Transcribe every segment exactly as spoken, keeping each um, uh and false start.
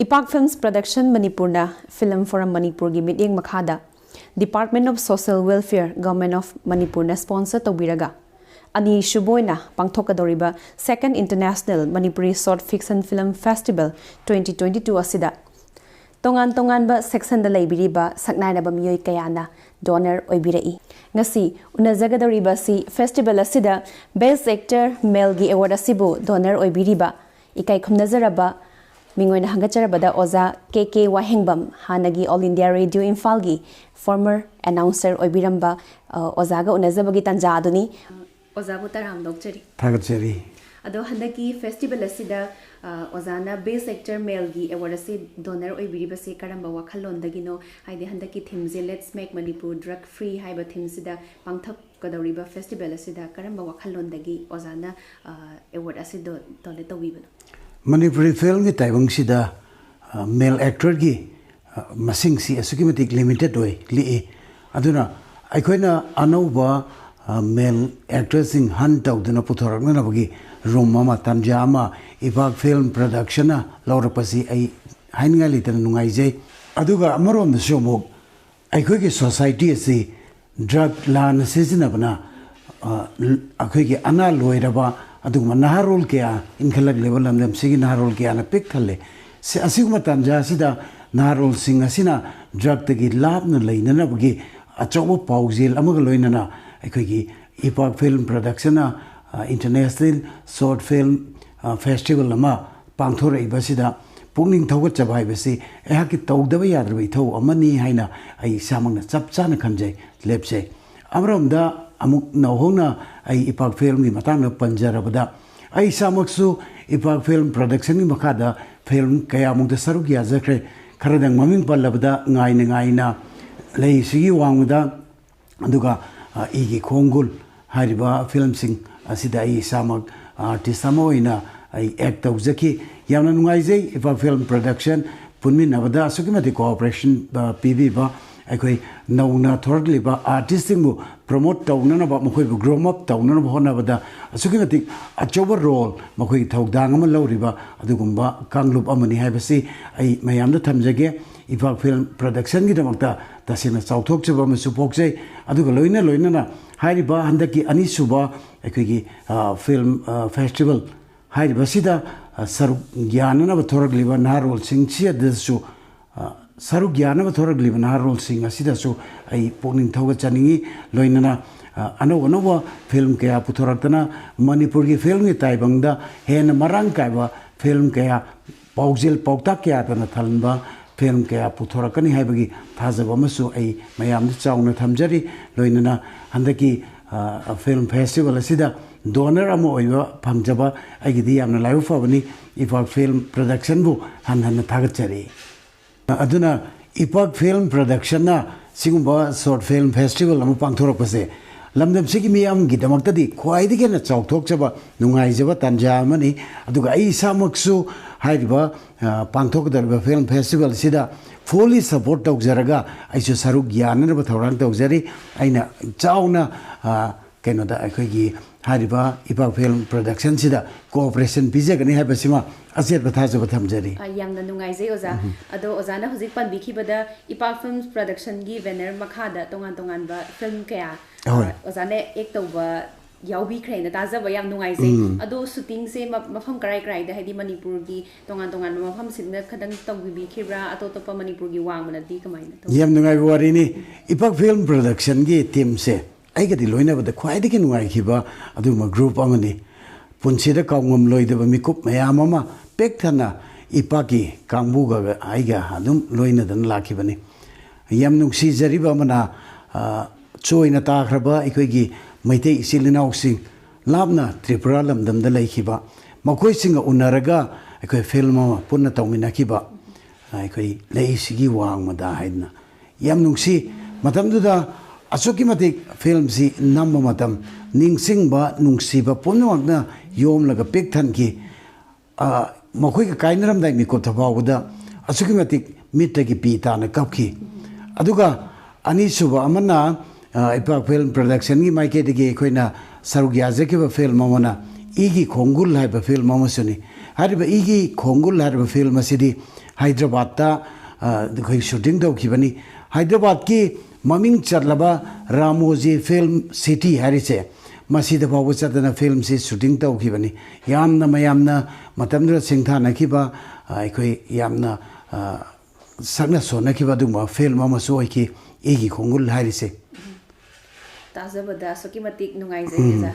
ꯏꯄꯥꯛ Films Production ꯃꯅꯤꯄꯨꯔꯅ Film Forum ꯃꯅꯤꯄꯨꯔꯒꯤ ꯃꯤꯠꯌꯦꯡ ꯃꯈꯥꯗ Department of Social Welfare, Government of ꯃꯅꯤꯄꯨꯔꯅ sponsor ꯇꯧꯕꯤꯔꯒ ꯑꯅꯤꯁꯨꯕ ꯑꯣꯏꯅ ꯄꯥꯡꯊꯣꯛꯀꯗꯧꯔꯤꯕ Second International Manipuri Short Fiction Film Festival twenty twenty-two ꯑꯁꯤꯗ ꯇꯣꯉꯥꯟ ꯇꯣꯉꯥꯟꯕ sectionꯗ ꯂꯩꯕꯤꯔꯤꯕ ꯁꯛꯅꯥꯏꯔꯕ ꯃꯤꯑꯣꯏ ꯀꯌꯥꯅ donor ꯑꯣꯏꯕꯤꯔꯛꯏ꯫ ꯉꯁꯤ ꯎꯅꯖꯒꯗꯧꯔꯤꯕ ꯑꯁꯤ festival ꯑꯁꯤꯗ Best Actor Maleꯒꯤ award ꯑꯁꯤꯕꯨ donor ꯑꯣꯏꯕꯤꯔꯤꯕ ꯏꯀꯥꯏ ꯈꯨꯝꯅꯖꯔꯕ ꯃꯤꯡ ꯑꯣꯏꯅ ꯍꯪꯒꯠꯆꯔꯕꯗ ꯑꯣꯖꯥ ꯀꯦ ꯀꯦ ꯋꯥꯍꯦꯡꯕꯝ, ꯍꯥꯟꯅꯒꯤ All India Radio ꯏꯝꯐꯥꯜꯒꯤ former announcer ꯑꯣꯏꯕꯤꯔꯝꯕ, ꯑ, ꯑꯣꯖꯥꯒ ꯎꯅꯖꯕꯒꯤ ꯇꯥꯟꯖꯥ ꯑꯗꯨꯅꯤ꯫ ꯑꯣꯖꯥꯕꯨ ꯇꯔꯥꯝꯅ ꯑꯣꯛꯆꯔꯤ꯫ ꯊꯥꯒꯠꯆꯔꯤ꯫ ꯑꯗꯣ ꯍꯟꯗꯛꯀꯤ festival ꯑꯁꯤꯗ, ꯑ, ꯑꯣꯖꯥꯅ Best Actor Maleꯒꯤ award ꯑꯁꯤ donor ꯑꯣꯏꯕꯤꯔꯤꯕꯁꯤ ꯀꯔꯝꯕ ꯋꯥꯈꯜꯂꯣꯟꯗꯒꯤꯅꯣ? ꯍꯥꯏꯗꯤ ꯍꯟꯗꯛꯀꯤ themeꯁꯦ Let's Make Manipur Drug Free ꯍꯥꯏꯕ themeꯁꯤꯗ ꯄꯥꯡꯊꯣꯛꯀꯗꯧꯔꯤꯕ festival ꯑꯁꯤꯗ ꯀꯔꯝꯕ ꯋꯥꯈꯜꯂꯣꯟꯗꯒꯤ ꯑꯣꯖꯥꯅ, ꯑ, award ꯑꯁꯤ ꯗꯣ-, donate ꯇꯧꯕꯤꯕꯅꯣ? ꯃꯅꯤꯄꯨꯔꯤ filmꯒꯤ ꯇꯥꯏꯕꯪꯁꯤꯗ, ꯑ, male actorꯒꯤ, ꯑ, ꯃꯁꯤꯡꯁꯤ ꯑꯁꯨꯛꯀꯤ ꯃꯇꯤꯛ limited ꯑꯣꯏ, ꯂꯤꯛꯏ꯫ ꯑꯗꯨꯅ ꯑꯩꯈꯣꯏꯅ ꯑꯅꯧꯕ, ꯑ, male actorꯁꯤꯡ hunt ꯇꯧꯗꯨꯅ ꯄꯨꯊꯣꯔꯛꯅꯅꯕꯒꯤ room ꯑꯃ, ꯇꯥꯟꯖꯥ ꯑꯃ ꯏꯄꯥꯛ Film Productionꯅ ꯂꯧꯔꯛꯄꯁꯤ ꯑꯩ ꯍꯥꯏꯅꯤꯡꯉꯥꯏ ꯂꯩꯇꯅ ꯅꯨꯡꯉꯥꯏꯖꯩ꯫ ꯑꯗꯨꯒ ꯑꯃꯔꯣꯝꯗꯁꯨ ꯑꯃꯨꯛ ꯑꯩꯈꯣꯏꯒꯤ society ꯑꯁꯤ drug ꯂꯥꯟꯅ ꯁꯤꯖꯤꯟꯅꯕꯅ, ꯑ, ꯂ-, ꯑꯩꯈꯣꯏꯒꯤ ꯑꯅꯥ ꯂꯣꯏꯔꯕ ꯑꯗꯨꯒꯨꯝꯕ ꯅꯍꯥꯔꯣꯜ ꯀꯌꯥ ꯏꯟꯈꯠꯂꯛꯂꯤꯕ ꯂꯝꯗꯝꯁꯤꯒꯤ ꯅꯍꯥꯔꯣꯜ ꯀꯌꯥꯅ ꯄꯤꯛ ꯊꯜꯂꯦ꯫ ꯁꯤ-, ꯑꯁꯤꯒꯨꯝꯕ ꯇꯥꯟꯖꯥ ꯑꯁꯤꯗ ꯅꯍꯥꯔꯣꯜꯁꯤꯡ ꯑꯁꯤꯅ drugꯇꯒꯤ ꯂꯥꯞꯅ ꯂꯩꯅꯅꯕꯒꯤ ꯑꯆꯧꯕ ꯄꯥꯎꯖꯦꯜ ꯑꯃꯒ ꯂꯣꯏꯅꯅ ꯑꯩꯈꯣꯏꯒꯤ ꯏꯄꯥꯛ Film Productionꯅ, ꯑ, International Short Film, ꯑ, Festival ꯑꯃ ꯄꯥꯡꯊꯣꯔꯛꯏꯕꯁꯤꯗ ꯄꯨꯛꯅꯤꯡ ꯊꯧꯒꯠꯆꯕ ꯍꯥꯏꯕꯁꯤ ꯑꯩꯍꯥꯛꯀꯤ ꯇꯧꯗꯕ ꯌꯥꯗ꯭ꯔꯕ ꯏꯊꯧ ꯑꯃꯅꯤ ꯍꯥꯏꯅ ꯑꯩ ꯏꯁꯥꯃꯛꯅ ꯆꯞ ꯆꯥꯅ ꯈꯟꯖꯩ, ꯂꯦꯞꯆꯩ꯫ ꯑꯃꯔꯣꯝꯗ ꯑꯃꯨꯛ ꯅꯧꯍꯧꯅ ꯑꯩ ꯏꯄꯥꯛ Filmꯒꯤ ꯃꯇꯥꯡꯗ ꯄꯟꯖꯔꯕꯗ, ꯑꯩ ꯏꯁꯥꯃꯛꯁꯨ ꯏꯄꯥꯛ Film Productionꯒꯤ ꯃꯈꯥꯗ film ꯀꯌꯥꯃꯨꯛꯇ ꯁꯔꯨꯛ ꯌꯥꯖꯈ꯭ꯔꯦ꯫ ꯈꯔꯗꯪ ꯃꯃꯤꯡ ꯄꯜꯂꯕꯗ, ꯉꯥꯏꯅ ꯉꯥꯏꯅ, ꯂꯩꯁꯤꯒꯤ ꯋꯥꯡꯃꯗ, ꯑꯗꯨꯒ, ꯑ, ꯏꯒꯤ ꯈꯣꯡꯒꯨꯜ ꯍꯥꯏꯔꯤꯕ filmꯁꯤꯡ ꯑꯁꯤꯗ ꯑꯩ ꯏꯁꯥꯃꯛ artist ꯑꯃ ꯑꯣꯏꯅ ꯑꯩ act ꯇꯧꯖꯈꯤ꯫ ꯌꯥꯝꯅ ꯅꯨꯡꯉꯥꯏꯖꯩ ꯏꯄꯥꯛ Film Production ꯄꯨꯟꯃꯤꯟꯅꯕꯗ ꯑꯁꯨꯛꯀꯤ ꯃꯇꯤꯛ cooperation, ꯑ, ꯄꯤꯕꯤꯕ ꯑꯩꯈꯣꯏ ꯅꯧꯅ ꯊꯣꯔꯛꯂꯤꯕ ꯑꯥꯔꯇꯤꯁꯁꯤꯡꯕꯨ ꯄ꯭ꯔꯣꯃꯣꯠ ꯇꯧꯅꯅꯕ, ꯃꯈꯣꯏꯕꯨ ꯒ꯭ꯔꯨꯝ ꯑꯞ ꯇꯧꯅꯅꯕ ꯍꯣꯠꯅꯕꯗ ꯑꯁꯨꯛꯀꯤ ꯃꯇꯤꯛ ꯑꯆꯧꯕ ꯔꯣꯜ, ꯃꯈꯣꯏꯒꯤ ꯊꯧꯗꯥꯡ ꯑꯃ ꯂꯧꯔꯤꯕ ꯑꯗꯨꯒꯨꯝꯕ ꯀꯥꯡꯂꯨꯞ ꯑꯃꯅꯤ ꯍꯥꯏꯕꯁꯤ ꯑꯩ ꯃꯌꯥꯝꯗ ꯊꯝꯖꯒꯦ꯫ ꯏꯄꯥꯛ ꯐꯤꯂꯝ ꯄ꯭ꯔꯗꯛꯁꯟꯒꯤꯗꯃꯛꯇ ꯇꯁꯦꯡꯅ ꯆꯥꯎꯊꯣꯛꯆꯕ ꯑꯃꯁꯨ ꯄꯣꯛꯆꯩ꯫ ꯑꯗꯨꯒ ꯂꯣꯏꯅ ꯂꯣꯏꯅꯅ ꯍꯥꯏꯔꯤꯕ ꯍꯟꯗꯛꯀꯤ ꯑꯅꯤꯁꯨꯕ ꯑꯩꯈꯣꯏꯒꯤ, ꯑ, ꯐꯤꯂꯝ, ꯑ, ꯐꯦꯁꯇꯤꯚꯦꯜ ꯍꯥꯏꯔꯤꯕꯁꯤꯗ, ꯑ, ꯁꯔꯨꯛ ꯌꯥꯅꯅꯕ ꯊꯣꯔꯛꯂꯤꯕ ꯅꯍꯥꯔꯣꯜꯁꯤꯡꯁꯤ ꯑꯗꯨꯁꯨ, ꯑ, ꯁꯔꯨꯛ ꯌꯥꯅꯕ ꯊꯣꯔꯛꯂꯤꯕ ꯅꯍꯥꯔꯣꯜꯁꯤꯡ ꯑꯁꯤꯗꯁꯨ ꯑꯩ ꯄꯨꯛꯅꯤꯡ ꯊꯧꯒꯠꯆꯅꯤꯡꯏ꯫ ꯂꯣꯏꯅꯅ, ꯑ, ꯑꯅꯧ ꯑꯅꯧꯕ ꯐꯤꯂꯝ ꯀꯌꯥ ꯄꯨꯊꯣꯔꯛꯇꯅ ꯃꯅꯤꯄꯨꯔꯒꯤ ꯐꯤꯂꯝꯒꯤ ꯇꯥꯏꯕꯪꯗ ꯍꯦꯟꯅ ꯃꯔꯥꯡ ꯀꯥꯏꯕ ꯐꯤꯂꯝ ꯀꯌꯥ, ꯄꯥꯎꯖꯦꯜ ꯄꯥꯎꯇꯥꯛ ꯀꯌꯥꯗꯅ ꯊꯜꯍꯟꯕ ꯐꯤꯂꯝ ꯀꯌꯥ ꯄꯨꯊꯣꯔꯛꯀꯅꯤ ꯍꯥꯏꯕꯒꯤ ꯊꯥꯖꯕ ꯑꯃꯁꯨ ꯑꯩ ꯃꯌꯥꯝꯗ ꯆꯥꯎꯅ ꯊꯝꯖꯔꯤ꯫ ꯂꯣꯏꯅꯅ ꯍꯟꯗꯛꯀꯤ, ꯑ, ꯐꯤꯂꯝ ꯐꯦꯁꯇꯤꯚꯦꯜ ꯑꯁꯤꯗ ꯗꯣꯅꯔ ꯑꯃ ꯑꯣꯏꯕ ꯐꯪꯖꯕ ꯑꯩꯒꯤꯗꯤ ꯌꯥꯝꯅ ꯂꯥꯏꯕꯛ ꯐꯕꯅꯤ꯫ ꯏꯄꯥꯛ ꯐꯤꯂꯝ ꯄ꯭ꯔꯗꯛꯁꯟꯕꯨ ꯍꯟꯅ ꯍꯟꯅ ꯊꯥꯒꯠꯆꯔꯤ꯫ ꯑꯗꯨꯅ ꯏꯄꯥꯛ ꯐꯤꯂꯝ ꯄ꯭ꯔꯗꯛꯁꯟꯅ ꯁꯤꯒꯨꯝꯕ ꯁꯣꯔꯠ ꯐꯤꯂꯝ ꯐꯦꯁꯇꯤꯚꯦꯜ ꯑꯃ ꯄꯥꯡꯊꯣꯔꯛꯄꯁꯦ ꯂꯝꯗꯝꯁꯤꯒꯤ ꯃꯤꯌꯥꯝꯒꯤꯗꯃꯛꯇꯗꯤ ꯈ꯭ꯋꯥꯏꯗꯒꯤ ꯍꯦꯟꯅ ꯆꯥꯎꯊꯣꯛꯆꯕ, ꯅꯨꯡꯉꯥꯏꯖꯕ ꯇꯥꯟꯖꯥ ꯑꯃꯅꯤ꯫ ꯑꯗꯨꯒ ꯑꯩ ꯏꯁꯥꯃꯛꯁꯨ ꯍꯥꯏꯔꯤꯕ, ꯑ, ꯄꯥꯡꯊꯣꯛꯀꯗꯧꯔꯤꯕ ꯐꯤꯂꯝ ꯐꯦꯁꯇꯤꯚꯦꯜꯁꯤꯗ ꯐꯨꯜꯂꯤ ꯁꯄꯣꯔꯠ ꯇꯧꯖꯔꯒ ꯑꯩꯁꯨ ꯁꯔꯨꯛ ꯌꯥꯅꯅꯕ ꯊꯧꯔꯥꯡ ꯇꯧꯖꯔꯤ꯫ ꯑꯩꯅ ꯆꯥꯎꯅ, ꯑ, ꯀꯩꯅꯣꯗ, ꯑꯩꯈꯣꯏꯒꯤ ꯍꯥꯏꯔꯤꯕ ꯏꯄꯥꯛ ꯐꯤꯂꯝ ꯄ꯭ꯔꯗꯛꯁꯟꯁꯤꯗ ꯀꯣꯑꯣꯄꯔꯦꯁꯟ ꯄꯤꯖꯒꯅꯤ ꯍꯥꯏꯕꯁꯤꯃ ꯑꯆꯦꯠꯄ ꯊꯥꯖꯕ ꯊꯝꯖꯔꯤ꯫ ꯑ, ꯌꯥꯝꯅ ꯅꯨꯡꯉꯥꯏꯖꯩ, ꯑꯣꯖꯥ꯫ ꯑꯗꯣ ꯑꯣꯖꯥꯅ ꯍꯧꯖꯤꯛ ꯄꯟꯕꯤꯈꯤꯕꯗ ꯏꯄꯥꯛ ꯐꯤꯂꯝꯁ ꯄ꯭ꯔꯗꯛꯁꯟꯒꯤ ꯕꯦꯅꯔ ꯃꯈꯥꯗ ꯇꯣꯉꯥꯟ ꯇꯣꯉꯥꯟꯕ ꯐꯤꯂꯝ ꯀꯌꯥ, ꯑ, ꯍꯣꯏ꯫ ꯑꯣꯖꯥꯅ ꯑꯦꯛ ꯇꯧꯕ ꯌꯥꯎꯕꯤꯈ꯭ꯔꯦꯅ ꯇꯥꯖꯕ, ꯌꯥꯝ ꯅꯨꯡꯉꯥꯏꯖꯩ꯫ ꯑꯗꯣ ꯁꯨꯇꯤꯡꯁꯦ ꯃ-, ꯃꯐꯝ ꯀꯔꯥꯏ ꯀꯔꯥꯏꯗ, ꯍꯥꯏꯗꯤ ꯃꯅꯤꯄꯨꯔꯒꯤ ꯇꯣꯉꯥꯟ ꯇꯣꯉꯥꯟꯕ ꯃꯐꯝꯁꯤꯡꯗ ꯈꯇꯪ ꯇꯧꯕꯤꯈꯤꯕ꯭ꯔꯥ? ꯑꯇꯣꯞ ꯑꯇꯣꯞꯄ ꯃꯅꯤꯄꯨꯔꯒꯤ ꯋꯥꯡꯃꯅꯗꯤ ꯀꯃꯥꯏꯅ ꯇꯧ? ꯌꯥꯝ ꯅꯨꯡꯉꯥꯏꯕ ꯋꯥꯔꯤꯅꯤ꯫ ꯏꯄꯥꯛ ꯐꯤꯂꯝ ꯄ꯭ꯔꯗꯛꯁꯟꯒꯤ ꯇꯤꯝꯁꯦ ꯑꯩꯒꯗꯤ ꯂꯣꯏꯅꯕꯗ ꯈ꯭ꯋꯥꯏꯗꯒꯤ ꯅꯨꯡꯉꯥꯏꯈꯤꯕ ꯑꯗꯨꯒꯨꯝꯕ ꯒ꯭ꯔꯨꯞ ꯑꯃꯅꯤ꯫ ꯄꯨꯟꯁꯤꯗ ꯀꯥꯎꯉꯝꯂꯣꯏꯗꯕ ꯃꯤꯀꯨꯞ ꯃꯌꯥꯝ ꯑꯃ ꯄꯤꯛ ꯊꯟꯅ ꯏꯄꯥꯛꯀꯤ ꯀꯥꯡꯕꯨꯒ ꯑꯩꯒ ꯑꯗꯨꯝ ꯂꯣꯏꯅꯗꯅ ꯂꯥꯛꯈꯤꯕꯅꯤ꯫ ꯌꯥꯝ ꯅꯨꯡꯁꯤꯖꯔꯤꯕ ꯑꯃꯅ, ꯑ, ꯆꯣꯏꯅ ꯇꯥꯈ꯭ꯔꯕ ꯑꯩꯈꯣꯏꯒꯤ ꯃꯩꯇꯩ ꯏꯆꯤꯜ ꯏꯅꯥꯎꯁꯤꯡ, ꯂꯥꯞꯅ ꯇ꯭ꯔꯤꯄꯨꯔꯥ ꯂꯝꯗꯝꯗ ꯂꯩꯈꯤꯕ, ꯃꯈꯣꯏꯁꯤꯡꯒ ꯎꯅꯔꯒ ꯑꯩꯈꯣꯏ ꯐꯤꯂꯝ ꯑꯃ ꯄꯨꯟꯅ ꯇꯧꯃꯤꯟꯅꯈꯤꯕ, ꯑꯩꯈꯣꯏ ꯂꯩꯁꯤꯒꯤ ꯋꯥꯡꯃꯗ ꯍꯥꯏꯗꯅ꯫ ꯌꯥꯝ ꯅꯨꯡꯁꯤ꯫ ꯃꯇꯝꯗꯨꯗ ꯑꯁꯨꯛꯀꯤ ꯃꯇꯤꯛ ꯐꯤꯂꯝꯁꯤ ꯅꯝꯕ ꯃꯇꯝ, ꯅꯤꯡꯁꯤꯡꯕ, ꯅꯨꯡꯁꯤꯕ ꯄꯨꯝꯅꯃꯛꯅ ꯌꯣꯝꯂꯒ ꯄꯤꯛ ꯊꯟꯈꯤ꯫ ꯑ, ꯃꯈꯣꯏꯒ ꯀꯥꯏꯅꯔꯝꯗꯥꯏ ꯃꯤꯀꯨꯞꯇ ꯐꯥꯎꯕꯗ ꯑꯁꯨꯛꯀꯤ ꯃꯇꯤꯛ ꯃꯤꯠꯇꯒꯤ ꯄꯤ ꯇꯥꯅ ꯀꯞꯈꯤ꯫ ꯑꯗꯨꯒ ꯑꯅꯤꯁꯨꯕ ꯑꯃꯅ, ꯑ, ꯏꯄꯥꯛ ꯐꯤꯜꯝ ꯄ꯭ꯔꯗꯛꯁꯟꯒꯤ ꯃꯥꯏꯀꯩꯗꯒꯤ ꯑꯩꯈꯣꯏꯅ ꯁꯔꯨꯛ ꯌꯥꯖꯈꯤꯕ ꯐꯤꯜꯝ ꯑꯃꯅ ꯏꯒꯤ ꯈꯣꯡꯒꯨꯜ ꯍꯥꯏꯕ ꯐꯤꯜꯝ ꯑꯃꯁꯨꯅꯤ꯫ ꯍꯥꯏꯔꯤꯕ ꯏꯒꯤ ꯈꯣꯡꯒꯨꯜ ꯍꯥꯏꯔꯤꯕ ꯐꯤꯜꯝ ꯑꯁꯤꯗꯤ ꯍꯥꯏꯗ꯭ꯔꯕꯥꯗꯇ, ꯑ, ꯑꯩꯈꯣꯏ ꯁꯨꯇꯤꯡ ꯇꯧꯈꯤꯕꯅꯤ꯫ ꯍꯥꯏꯗ꯭ꯔꯕꯥꯗꯀꯤ ꯃꯃꯤꯡ ꯆꯠꯂꯕ ꯔꯥꯃꯣꯖꯤ ꯐꯤꯜꯝ ꯁꯤꯇꯤ ꯍꯥꯏꯔꯤꯁꯦ, ꯃꯁꯤꯗ ꯐꯥꯎꯕ ꯆꯠꯇꯅ ꯐꯤꯜꯝꯁꯤ ꯁꯨꯇꯤꯡ ꯇꯧꯈꯤꯕꯅꯤ꯫ ꯌꯥꯝꯅ ꯃꯌꯥꯝꯅ ꯃꯇꯝꯗꯨꯗ ꯁꯤꯡꯊꯥꯅꯈꯤꯕ, ꯑ, ꯑꯩꯈꯣꯏ ꯌꯥꯝꯅ, ꯑ, ꯁꯛꯅ ꯁꯣꯟꯅꯈꯤꯕ ꯑꯗꯨꯒꯨꯝꯕ ꯐꯤꯜꯝ ꯑꯃꯁꯨ ꯑꯣꯏꯈꯤ, ꯏꯒꯤ ꯈꯣꯡꯒꯨꯜ ꯍꯥꯏꯔꯤꯁꯦ꯫ ꯇꯥꯖꯕꯗ ꯑꯁꯨꯛꯀꯤ ꯃꯇꯤꯛ ꯅꯨꯡꯉꯥꯏꯖꯩ, ꯑꯣꯖꯥ꯫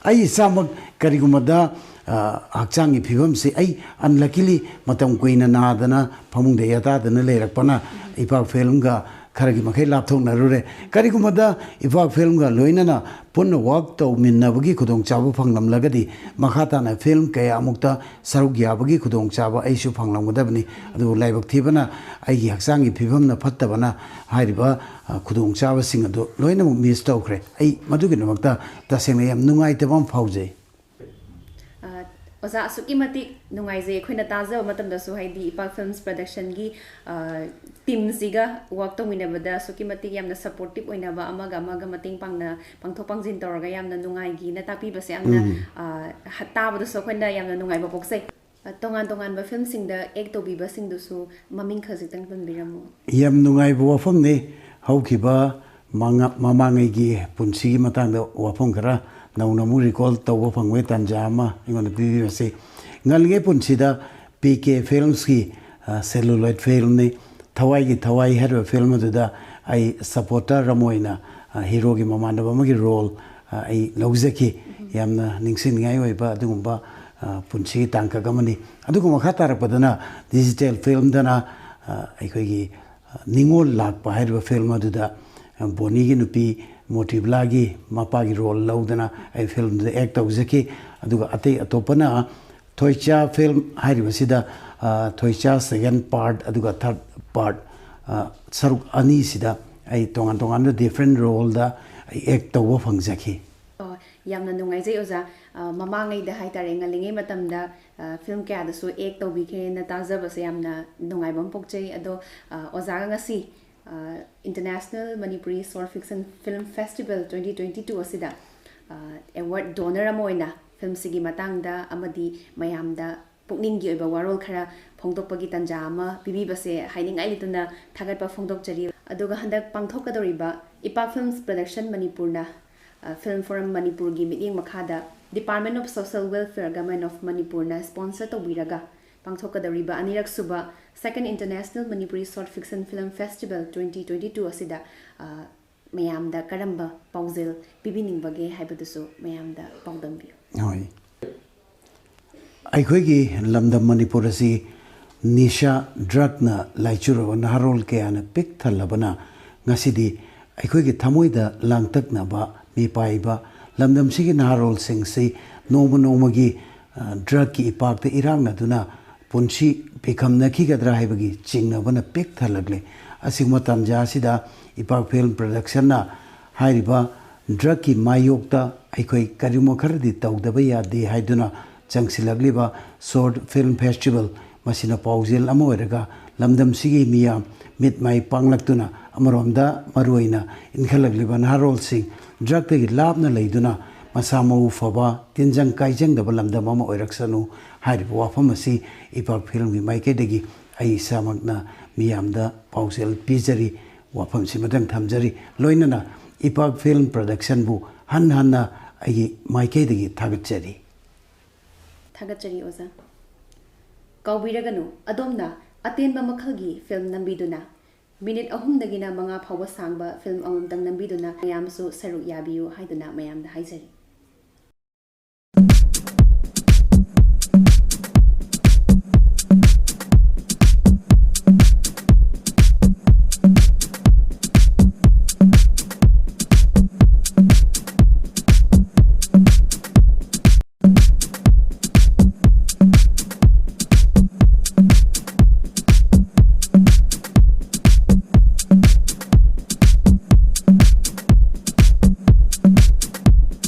ꯑꯩ ꯏꯁꯥꯃꯛ ꯀꯔꯤꯒꯨꯝꯕꯗ, ꯑ, ꯍꯛꯆꯥꯡꯒꯤ ꯐꯤꯕꯝꯁꯤ ꯑꯩ unluckily ꯃꯇꯝ ꯀꯨꯏꯅ ꯅꯥꯗꯅ ꯐꯃꯨꯡꯗ ꯌꯥꯇꯥꯗꯅ ꯂꯩꯔꯛꯄꯅ ꯏꯄꯥꯛ ꯐꯤꯜꯝꯒ ꯈꯔꯒꯤ ꯃꯈꯩ ꯂꯥꯞꯊꯣꯛꯅꯔꯨꯔꯦ꯫ ꯀꯔꯤꯒꯨꯝꯕꯗ ꯏꯄꯥꯛ ꯐꯤꯜꯝꯒ ꯂꯣꯏꯅꯅ ꯄꯨꯟꯅ ꯋꯥꯔꯛ ꯇꯧꯃꯤꯟꯅꯕꯒꯤ ꯈꯨꯗꯣꯡꯆꯥꯕ ꯐꯪꯂꯝꯂꯒꯗꯤ ꯃꯈꯥ ꯇꯥꯅ ꯐꯤꯜꯝ ꯀꯌꯥꯃꯨꯛꯇ ꯁꯔꯨꯛ ꯌꯥꯕꯒꯤ ꯈꯨꯗꯣꯡꯆꯥꯕ ꯑꯩꯁꯨ ꯐꯪꯂꯝꯒꯗꯕꯅꯤ꯫ ꯑꯗꯨꯕꯨ ꯂꯥꯏꯕꯛ ꯊꯤꯕꯅ ꯑꯩꯒꯤ ꯍꯛꯆꯥꯡꯒꯤ ꯐꯤꯕꯝꯅ ꯐꯠꯇꯕꯅ ꯍꯥꯏꯔꯤꯕ, ꯑ, ꯈꯨꯗꯣꯡꯆꯥꯕꯁꯤꯡ ꯑꯗꯨ ꯂꯣꯏꯅꯃꯛ ꯃꯤꯁ ꯇꯧꯈ꯭ꯔꯦ꯫ ꯑꯩ ꯃꯗꯨꯒꯤꯗꯃꯛꯇ ꯇꯁꯦꯡꯅ ꯌꯥꯝ ꯅꯨꯡꯉꯥꯏꯇꯕ ꯑꯃ ꯐꯥꯎꯖꯩ꯫ ꯑ, ꯑꯣꯖꯥ, ꯑꯁꯨꯛꯀꯤ ꯃꯇꯤꯛ ꯅꯨꯡꯉꯥꯏꯖꯩ꯫ ꯑꯩꯈꯣꯏꯅ ꯇꯥꯖꯕ ꯃꯇꯝꯗꯁꯨ, ꯍꯥꯏꯗꯤ, ꯏꯄꯥꯛ ꯐꯤꯜꯝꯁ ꯄ꯭ꯔꯗꯛꯁꯟꯒꯤ, ꯑ, ꯇꯤꯝꯁꯤꯒ ꯋꯥꯔꯛ ꯇꯧꯃꯤꯟꯅꯕꯗ ꯑꯁꯨꯛꯀꯤ ꯃꯇꯤꯛ ꯌꯥꯝꯅ ꯁꯄꯣꯔꯇꯤꯞ ꯑꯣꯏꯅꯕ, ꯑꯃꯒ ꯑꯃꯒ ꯃꯇꯦꯡ ꯄꯥꯡꯅ, ꯄꯥꯡꯊꯣꯛ ꯄꯥꯡꯁꯤꯟ ꯇꯧꯔꯒ ꯌꯥꯝꯅ ꯅꯨꯡꯉꯥꯏꯒꯤꯅ ꯇꯥꯛꯄꯤꯕꯁꯦ ꯌꯥꯝꯅ, ꯎꯝ꯫ ꯑ, ꯍ-, ꯇꯥꯕꯗꯁꯨ ꯑꯩꯈꯣꯏꯅ ꯌꯥꯝꯅ ꯅꯨꯡꯉꯥꯏꯕ ꯄꯣꯛꯆꯩ꯫ ꯑ, ꯇꯣꯉꯥꯟ ꯇꯣꯉꯥꯟꯕ ꯐꯤꯜꯝꯁꯤꯡꯗ ꯑꯦꯛ ꯇꯧꯕꯤꯕꯁꯤꯡꯗꯨꯁꯨ ꯃꯃꯤꯡ ꯈꯖꯤꯛꯇꯪ ꯄꯟꯕꯤꯔꯝꯃꯨ꯫ ꯌꯥꯝ ꯅꯨꯡꯉꯥꯏꯕ ꯋꯥꯐꯝꯅꯤ꯫ ꯍꯧꯈꯤꯕ ꯃꯉꯥ-, ꯃꯃꯥꯡꯉꯩꯒꯤ ꯄꯨꯟꯁꯤꯒꯤ ꯃꯇꯥꯡꯗ ꯋꯥꯐꯝ ꯈꯔ ꯅꯧꯅ ꯑꯃꯨꯛ ꯔꯤꯀꯣꯜ ꯇꯧꯕ ꯐꯪꯕꯒꯤ ꯇꯥꯟꯖꯥ ꯑꯃ ꯑꯩꯉꯣꯟꯗ ꯄꯤꯕꯤꯕꯁꯤ꯫ ꯉꯜꯂꯤꯉꯩ ꯄꯨꯟꯁꯤꯗ ꯄꯤ ꯀꯦ ꯐꯤꯜꯝꯁꯀꯤ, ꯑ, ꯁꯦꯂꯨꯂꯣꯏꯗ ꯐꯤꯜꯝꯅꯤ꯫ ꯊꯋꯥꯏꯒꯤ ꯊꯋꯥꯏ ꯍꯥꯏꯔꯤꯕ ꯐꯤꯜꯝ ꯑꯗꯨꯗ ꯑꯩ ꯁꯄꯣꯔꯇꯔ ꯑꯃ ꯑꯣꯏꯅ, ꯑ, ꯍꯤꯔꯣꯒꯤ ꯃꯃꯥꯟꯅꯕ ꯑꯃꯒꯤ ꯔꯣꯜ, ꯑ, ꯑꯩ ꯂꯧꯖꯈꯤ꯫ ꯌꯥꯝꯅ ꯅꯤꯡꯁꯤꯡꯅꯤꯡꯉꯥꯏ ꯑꯣꯏꯕ ꯑꯗꯨꯒꯨꯝꯕ, ꯑ, ꯄꯨꯟꯁꯤꯒꯤ ꯇꯥꯡꯀꯛ ꯑꯃꯅꯤ꯫ ꯑꯗꯨꯒ ꯃꯈꯥ ꯇꯥꯔꯛꯄꯗꯅ ꯗꯤꯖꯤꯇꯦꯜ ꯐꯤꯜꯝꯗꯅ, ꯑ, ꯑꯩꯈꯣꯏꯒꯤ, ꯑ, ꯅꯤꯉꯣꯜ ꯂꯥꯛꯄ ꯍꯥꯏꯔꯤꯕ ꯐꯤꯜꯝ ꯑꯗꯨꯗ, ꯑ, ꯕꯣꯅꯤꯒꯤ ꯅꯨꯄꯤ ꯃꯣꯇꯤꯕꯂꯥꯒꯤ ꯃꯄꯥꯒꯤ ꯔꯣꯜ ꯂꯧꯗꯅ ꯑꯩ ꯐꯤꯜꯝꯗꯨꯗ ꯑꯦꯛ ꯇꯧꯖꯈꯤ꯫ ꯑꯗꯨꯒ ꯑꯇꯩ ꯑꯇꯣꯞꯄꯅ ꯊꯣꯏꯆꯥ ꯐꯤꯜꯝ ꯍꯥꯏꯔꯤꯕꯁꯤꯗ, ꯑ, ꯊꯣꯏꯆꯥ ꯁꯦꯀꯦꯟ ꯄꯥꯔꯠ ꯑꯗꯨꯒ ꯊꯥꯔꯠ ꯄꯥꯔꯠ, ꯑ, ꯁꯔꯨꯛ ꯑꯅꯤꯁꯤꯗ ꯑꯩ ꯇꯣꯉꯥꯟ ꯇꯣꯉꯥꯟꯕ ꯗꯤꯐ꯭ꯔꯦꯟ ꯔꯣꯜꯗ ꯑꯩ ꯑꯦꯛ ꯇꯧꯕ ꯐꯪꯖꯈꯤ꯫ ꯑꯣ, ꯌꯥꯝꯅ ꯅꯨꯡꯉꯥꯏꯖꯩ, ꯑꯣꯖꯥ꯫ ꯑ, ꯃꯃꯥꯡꯉꯩꯗ ꯍꯥꯏꯇꯥꯔꯦ, ꯉꯜꯂꯤꯉꯩ ꯃꯇꯝꯗ, ꯑ, ꯐꯤꯜꯝ ꯀꯌꯥꯗꯁꯨ ꯑꯦꯛ ꯇꯧꯕꯤꯈ꯭ꯔꯦꯅ ꯇꯥꯖꯕꯁꯦ ꯌꯥꯝꯅ ꯅꯨꯡꯉꯥꯏꯕ ꯑꯃ ꯄꯣꯛꯆꯩ꯫ ꯑꯗꯣ, ꯑ, ꯑꯣꯖꯥꯒ ꯉꯁꯤ International Manipuri Short Fiction Film Festival twenty twenty two ꯑꯁꯤꯗ ꯑꯦꯋꯥꯔꯗ ꯗꯣꯅꯔ ꯑꯃ ꯑꯣꯏꯅ ꯐꯤꯂꯝꯁꯤꯒꯤ ꯃꯇꯥꯡꯗ ꯑꯃꯗꯤ ꯃꯌꯥꯝꯗ ꯄꯨꯛꯅꯤꯡꯒꯤ ꯑꯣꯏꯕ ꯋꯥꯔꯣꯜ ꯈꯔ ꯐꯣꯡꯗꯣꯛꯄꯒꯤ ꯇꯥꯟꯖꯥ ꯑꯃ ꯄꯤꯕꯤꯕꯁꯦ ꯍꯥꯏꯅꯤꯡꯉꯥꯏ ꯂꯩꯇꯅ ꯊꯥꯒꯠꯄ ꯐꯣꯡꯗꯣꯛꯆꯔꯤ꯫ ꯑꯗꯨꯒ ꯍꯟꯗꯛ ꯄꯥꯡꯊꯣꯛꯀꯗꯧꯔꯤꯕ ꯏꯄꯥꯛ ꯐꯤꯜꯝꯁ ꯄ꯭ꯔꯗꯛꯁꯟ ꯃꯅꯤꯄꯨꯔꯅ ꯐꯤꯜꯝ ꯐꯣꯔꯝ ꯃꯅꯤꯄꯨꯔꯒꯤ ꯃꯤꯠꯌꯦꯡ ꯃꯈꯥꯗ Department of Social Welfare, Government of ꯃꯅꯤꯄꯨꯔꯅ ꯁ꯭ꯄꯣꯟꯁꯔ ꯇꯧꯕꯤꯔꯒ ꯄꯥꯡꯊꯣꯛꯀꯗꯧꯔꯤꯕ ꯑꯅꯤꯔꯛ ꯁꯨꯕ Second International Manipuri Short Fiction Film Festival twenty twenty two ꯑꯁꯤꯗ ꯃꯌꯥꯝꯗ ꯀꯔꯝꯕ ꯄꯥꯎꯖꯦꯜ ꯄꯤꯕꯤꯅꯤꯡꯕꯒꯦ ꯍꯥꯏꯕꯗꯨꯁꯨ ꯃꯌꯥꯝꯗ ꯄꯥꯎꯗꯝꯕꯤꯌꯨ꯫ ꯍꯣꯏ꯫ ꯑꯩꯈꯣꯏꯒꯤ ꯂꯝꯗꯝ ꯃꯅꯤꯄꯨꯔ ꯑꯁꯤ ꯅꯤꯁꯥ, ꯗ꯭ꯔꯒꯅ ꯂꯥꯏꯆꯨꯔꯕ ꯅꯍꯥꯔꯣꯜ ꯀꯌꯥꯅ ꯄꯤꯛ ꯊꯜꯂꯕꯅ ꯉꯁꯤꯗꯤ ꯑꯩꯈꯣꯏꯒꯤ ꯊꯃꯣꯏꯗ ꯂꯥꯡꯇꯛꯅꯕ, ꯃꯤꯄꯥꯏꯕ, ꯂꯝꯗꯝꯁꯤꯒꯤ ꯅꯍꯥꯔꯣꯜꯁꯤꯡꯁꯤ ꯅꯣꯡꯃ ꯅꯣꯡꯃꯒꯤ ꯗ꯭ꯔꯒꯀꯤ ꯏꯄꯥꯛꯇ ꯏꯔꯥꯛꯅꯗꯨꯅ ꯄꯨꯟꯁꯤ ꯄꯤꯈꯝꯅꯈꯤꯒꯗ꯭ꯔꯥ ꯍꯥꯏꯕꯒꯤ ꯆꯤꯡꯅꯕꯅ ꯄꯤꯛ ꯊꯜꯂꯛꯂꯦ꯫ ꯑꯁꯤꯒꯨꯝꯕ ꯇꯥꯟꯖꯥ ꯑꯁꯤꯗ ꯏꯄꯥꯛ ꯐꯤꯜꯝ ꯄ꯭ꯔꯗꯛꯁꯟꯅ ꯍꯥꯏꯔꯤꯕ ꯗ꯭ꯔꯒꯀꯤ ꯃꯥꯌꯣꯛꯇ ꯑꯩꯈꯣꯏ ꯀꯔꯤꯒꯨꯝꯕ ꯈꯔꯗꯤ ꯇꯧꯗꯕ ꯌꯥꯗꯦ ꯍꯥꯏꯗꯨꯅ ꯆꯪꯁꯤꯜꯂꯛꯂꯤꯕ ꯁꯣꯔꯠ ꯐꯤꯜꯝ ꯐꯦꯁꯇꯤꯚꯦꯜ ꯃꯁꯤꯅ ꯄꯥꯎꯖꯦꯜ ꯑꯃ ꯑꯣꯏꯔꯒ ꯂꯝꯗꯝꯁꯤꯒꯤ ꯃꯤꯌꯥꯝ ꯃꯤꯠ ꯃꯥꯏ ꯄꯥꯡꯂꯛꯇꯨꯅ ꯑꯃꯔꯣꯝꯗ ꯃꯔꯨꯑꯣꯏꯅ ꯏꯟꯈꯠꯂꯛꯂꯤꯕ ꯅꯍꯥꯔꯣꯜꯁꯤꯡ ꯗ꯭ꯔꯒꯇꯒꯤ ꯂꯥꯞꯅ ꯂꯩꯗꯨꯅ ꯃꯁꯥ ꯃꯎ ꯐꯕ, ꯇꯤꯟꯖꯪ ꯀꯥꯏꯖꯪꯗꯕ ꯂꯝꯗꯝ ꯑꯃ ꯑꯣꯏꯔꯛꯁꯅꯨ ꯍꯥꯏꯔꯤꯕ ꯋꯥꯐꯝ ꯑꯁꯤ ꯏꯄꯥꯛ ꯐꯤꯜꯝꯒꯤ ꯃꯥꯏꯀꯩꯗꯒꯤ ꯑꯩ ꯏꯁꯥꯃꯛꯅ ꯃꯤꯌꯥꯝꯗ ꯄꯥꯎꯖꯦꯜ ꯄꯤꯖꯔꯤ, ꯋꯥꯐꯝꯁꯤꯃꯇꯪ ꯊꯝꯖꯔꯤ꯫ ꯂꯣꯏꯅꯅ ꯏꯄꯥꯛ ꯐꯤꯜꯝ ꯄ꯭ꯔꯗꯛꯁꯟꯕꯨ ꯍꯟꯅ ꯍꯟꯅ ꯑꯩꯒꯤ ꯃꯥꯏꯀꯩꯗꯒꯤ ꯊꯥꯒꯠꯆꯔꯤ꯫ ꯊꯥꯒꯠꯆꯔꯤ ꯑꯣꯖꯥ꯫ ꯀꯥꯎꯕꯤꯔꯒꯅꯨ, ꯑꯗꯣꯝꯅ ꯑꯇꯦꯟꯕ ꯃꯈꯜꯒꯤ ꯐꯤꯜꯝ ꯅꯝꯕꯤꯗꯨꯅ ꯃꯤꯅꯤꯠ ꯑꯍꯨꯝꯗꯒꯤꯅ ꯃꯉꯥ ꯐꯥꯎꯕ ꯁꯥꯡꯕ ꯐꯤꯜꯝ ꯑꯃꯃꯝꯇꯪ ꯅꯝꯕꯤꯗꯨꯅ ꯃꯌꯥꯝꯁꯨ ꯁꯔꯨꯛ ꯌꯥꯕꯤꯌꯨ ꯍꯥꯏꯗꯨꯅ ꯃꯌꯥꯝꯗ ꯍꯥꯏꯖꯔꯤ꯫